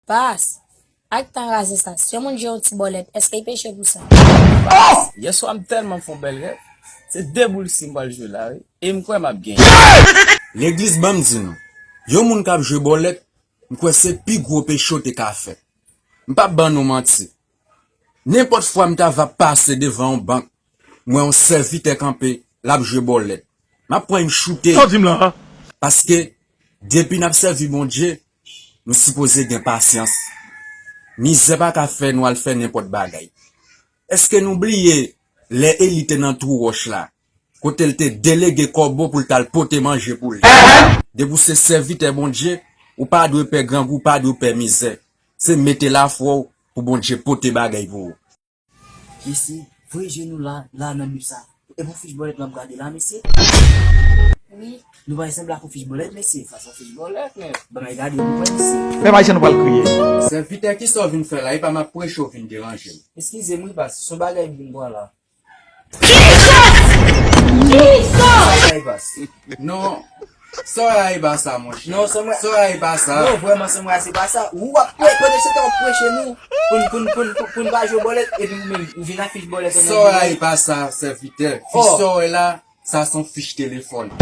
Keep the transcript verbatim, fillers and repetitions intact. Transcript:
Pas, ak tan raze sa, si yon moun jwe yon ti bòlèt, èske l peche pou sa? Yèswa m tèlman fè yon bèl rèv. Se de boul si m pral jwe la, wi. E m kwè m ap genyen. Legliz, ban m di nou, yon moun k ap jwe bòlèt, m kwè se pi gwo peche w te ka fè. M p ap ban nou manti. Nenpòt fwa m ta va pase devan yon bank, m wè yon sèvitè kanpe, l ap jwe bòlèt. M ap pran, m choute. Sa w di m la a? Paske, depi n ap sèvi Bondye, nou sipoze gen pasyans. Mizè pa ka fè nou al fè nenpòt bagay. Èske nou bliye lè Eli te nan twou wòch la, kote l te delege kòbo pou l t al pote manje pou li? Depi w se sèvitè Bondye, ou pa dwe pè grangou, ou pa dwe pè mizè. Se mete lafwa w pou Bondye pote bagay pou ou. Mesye, vre je nou la, la nan mi sa. E pou fich bòlèt m ap gade la, mesye. Wi. Nou pa sanble ak yon fich bòlèt, mesye. Fason fich bòlèt, men. Ban mwen gade pou mwen, mesye. Pèp ayisyen, nou pral kriye. Sèvitè, kisa w vin fè la? E pa m ap preche w vin deranje m. Eskize m, wi, pas. Se yon bagay m vin pran la. Sa y pase? Non. Sa w la e pa sa, monchè. Non, sa w la e pa sa. Non, vrèman, sa w la se pa sa. Ou ap pre- kote se te w ap preche nou pou n- pou n- pou n- pou n- pou n pa jwe bòlèt, epi ou menm, ou vin afich bòlèt. Sa w la e pa sa, sèvitè. Fich sa w la, sa se yon fich telefòn.